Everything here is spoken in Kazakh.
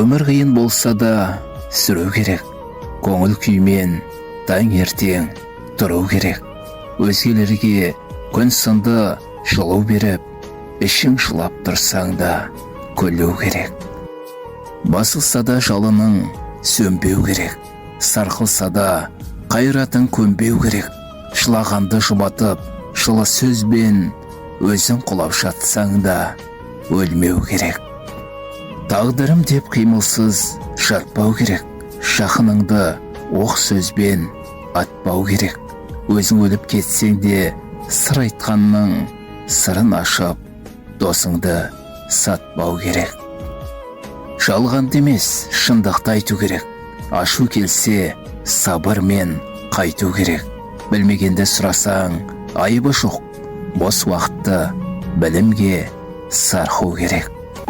Өмір қиын болса да сүру керек, көңіл күймен таңертең тұру керек. Өзгелерге күн сынды жылу беріп, ішің жылап тұрсаң да күлу керек. Басылса да жалының сөнбеу керек, сарқылса да қайратың көнбеу керек. Жылағанды жұбатып, жылы сөзбен өзің құлап жатсаң да өлмеу керек. Тағдырым деп қимылсыз жатпау керек, жақыныңды оқ сөзбен атпау керек. Өзің өліп кетсең де сыр айтқанның сырын ашып, досыңды сатпау керек. Жалғанды емес, шындықты айту керек. Ашу келсе, сабырмен қайту керек. Білмегенде сұрасаң, айыбы жоқ. Бос уақытты білімге сарқу керек.